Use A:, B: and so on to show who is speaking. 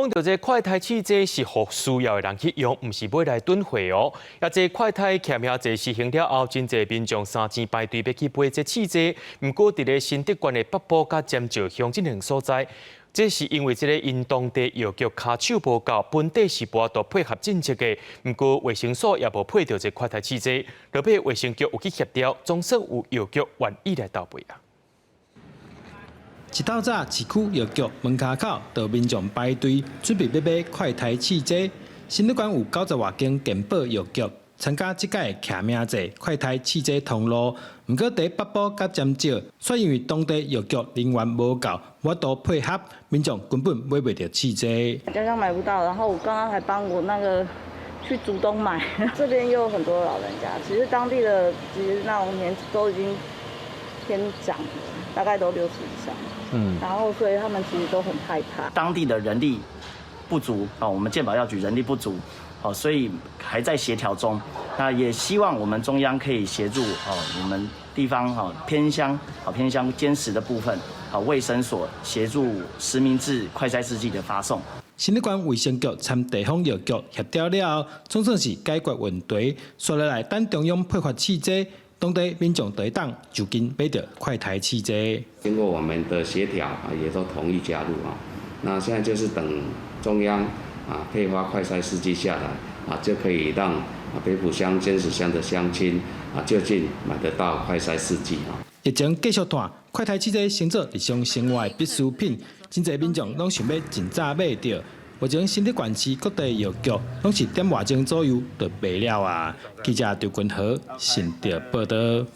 A: 講到這快篩試劑是予需要的人去用，毋是買來囤貨哦。啊，這快篩檢驗劑實行了後，真濟民眾三更排隊欲去買這試劑。毋過，佇咧新竹縣的北埔佮尖石鄉這兩所在，這是因為這個𪜶當地藥局跤手無夠，本底是無法度配合政策的。毋過衛生所也無配著這快篩試劑，落尾衛生局有去協調，總算有藥局願意來投賣啊。
B: 一透早，市區藥局門跤口就民眾排隊準備欲買快篩試劑。新竹縣有九十外間健保藥局參加這擺的記名制快篩試劑通路，毋過佇北埔佮尖石，卻因為當地藥局人員無夠，無法度配合，民眾根本買袂著試劑。
C: 剛剛買不到，然後我剛剛還幫我那個去竹東買，這邊又有很多老人家，其實當地的其實那種年紀都已經偏長了，大概都60以上。然後所以他們其實都很害怕。
D: 當地的人力不足啊，我們健保藥局人力不足，所以還在協調中。那也希望我們中央可以協助哦，我們地方哈偏鄉好偏鄉堅實的部分，好衛生所協助實名制快篩試劑的發送。
B: 新竹縣衛生局參地方藥局協調了後，總算是解決問題。紲落來等中央配發試劑，當地民眾就會當就近買著快篩試劑。
E: 經過我們的協調啊，也都同意加入啊。那現在就是等中央啊配發快篩試劑下來啊，就可以讓北埔鄉、尖石鄉的鄉親啊就近買得到快篩試劑啊。
B: 疫情繼續拖，快篩試劑成做日常生活的必需品，真濟民眾攏想欲盡早買著。目前新竹縣市各地藥局攏是點外鐘左右就賣了啊。記者張君和新竹報導。